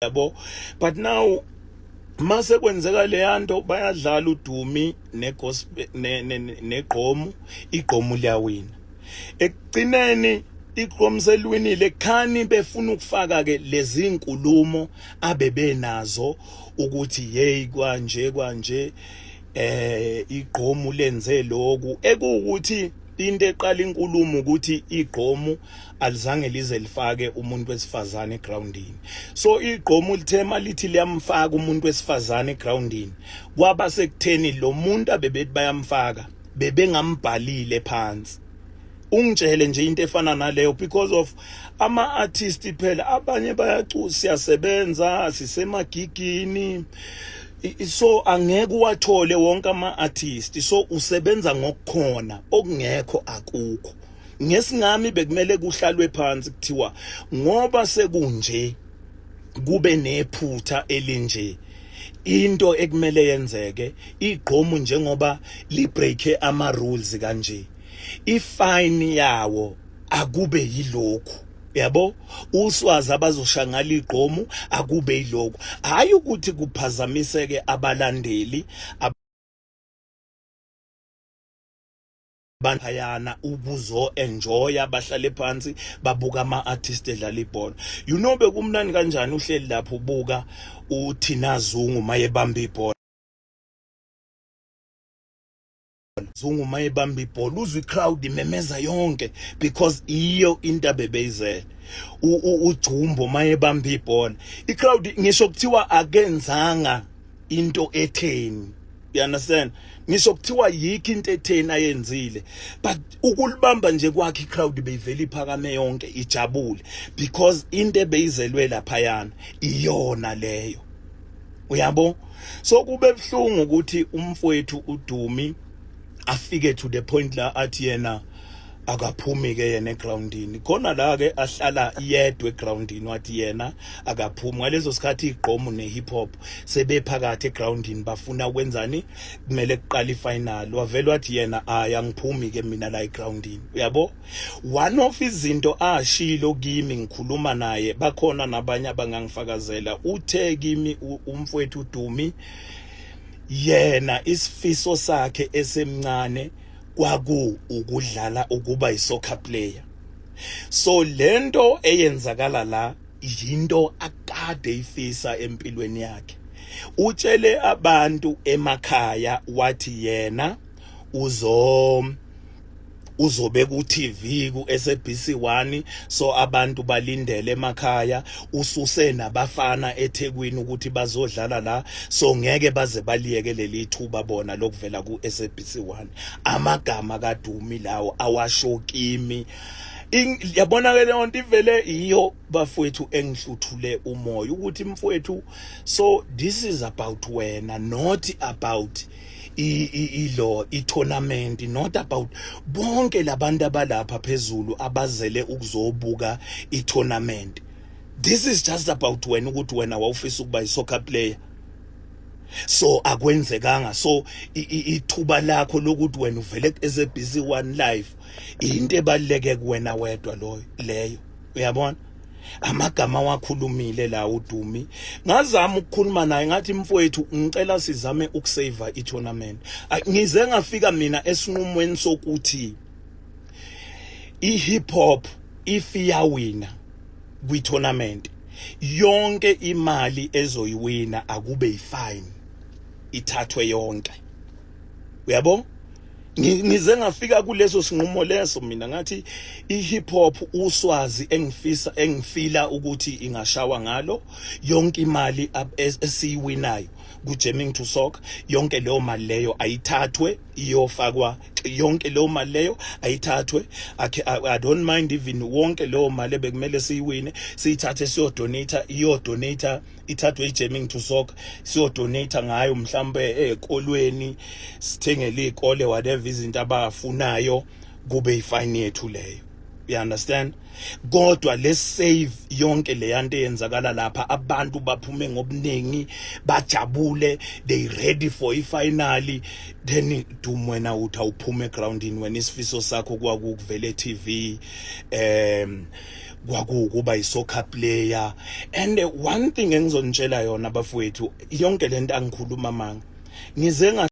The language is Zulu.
Yabo, but now mase kwenzeka leyanto, bayadlala uDumi negospel negqomu, igqomu liyawina. Ekugcineni igqomu seliwinile, khani befuna ukufaka ke lezi nkulumo abebenazo ukuthi hey, kwanje kwanje igqomu lenze lokhu, ekuwukuthi into eqala inkulumo ukuthi igqomu alizange lize lifake umuntu wesifazane egroundini. So igqomu lithema lithi liyamfaka umuntu wesifazane egroundini, kwaba sekutheni lo muntu abebethi bayamfaka bebengambhalile phansi. Ungitshele nje into efana naleyo, because of ama artist phela abanye bayacu, siyasebenza, sisemagigini, so angeke uwathole wonke ama artist. So usebenza ngokukhona, okungekho akukho. Ngesingami bekumele kuhlalwe phansi kuthiwa ngoba sekunje, kube nephutha elinje, into ekumele yenzeke, igqomu njengoba libreak ama rules kanje, ifine yawo akube yilokhu, yabo, uswazi abazoshangala igqomu akube yilokhu, hayi ukuthi kuphazamiseke abalandeli banphayana ukuzo enjoya, bahlale phansi babuka ama artist edlala ibhola. You know bekumnandi kanjani uhleli lapho ubuka uThina Zungu mayebamba ibhola, Zungu mayebamba ibhola, uzwe icrowd imemeza yonke because iyo into abebeyizele. UJumbo mayebamba ibhola, icrowd, ngisho kuthiwa akenzanga into etheni, you understand, ngisho kuthiwa yikho into etheni ayenzile, but ukulibamba nje kwakhe, icrowd beyivela iphakame yonke ijabule because into ebeyizelwe laphayana iyona leyo, uyabo. So kube buhlungu ukuthi umfowethu uDumi afike to the point la athi yena akaphumi ke yena egroundini, khona la ke ahlala yedwa egroundini, wathi yena akaphumi. Ngaleso sikhathi igqomu nehip hop sebephakathi egroundini, bafuna ukwenzani? Kumele kuqala ifinal. Wavela wathi yena, "Aya, ngiphumi ke mina la egroundini," uyabo. One of izinto ashilo kimi ngikhuluma naye, bakhona nabanye abangangifakazela, uthe kimi umfowethu uDumi, yena isifiso sakhe esemncane kwaku ukudlala, ukuba isoccer player. So lento eyenzakala la yinto akade ifisa empilweni yakhe. Utshele abantu emakhaya wathi yena uzobe ku TV ku SABC 1, so abantu balindele emakhaya. Ususe nabafana eThekwini ukuthi bazodlala la, so ngeke baze baliyeke leli thuba bona lokuvela ku SABC 1. Amagama kaDumi lawo awasho kimi. Yabona ke leyo nto ivele iyo, bafowethu, engihluthule umoya ukuthi mfowethu, so this is about wena, not about ilo i-tournament, not about bonke labantu abalapha phezulu abazele ukuzobuka i-tournament. This is just about wena, ukuthi wena wawufisa ukuba i-soccer player, so akwenzekanga. So ithuba lakho lokuthi wena uvele ku-SABC 1 live, into ebaluleke kuwena wedwa loyo leyo, uyabona. Amagama wakhulumile la uDumi, ngazama ukukhuluma naye, ngathi, "Mfowethu, ngicela sizame ukusave i-tournament." Ngize ngafika mina esinqumweni sokuthi i-hip hop if iyawina kwi-tournament, yonke imali ezoyiwina akube yifine, ithathwe yonke, uyabo. Ngize ngafika kuleso sinqumo leso mina, ngathi i-hip hop, uswazi engifisa engifila ukuthi ingashawa ngalo yonke imali esiyiwinayo ku Jamming to Soccer, yonke leyo mali leyo ayithathwe iyofakwa, yonke leyo mali leyo ayithathwe. I don't mind even wonke leyo mali bekumele siyiwine, siyithathe siyodonate, iyodonate, ithathwe i-Jamming to Soccer, siyodonate ngayo mhlambe ezikolweni, sithengele izikole whatever izinto abafunayo, kube ifine yethu leyo, you understand. Kodwa let's save yonke le yanto eyenzakala lapha, abantu baphume ngobuningi, bajabule, they ready for ifinal, then dum wena uthi awuphume egroundini. Wena isifiso sakho kwakukuvele TV. Kwakukuba i-soccer player. And one thing engizonitshela yona, bafowethu, yonke lento angikhuluma manga ngize.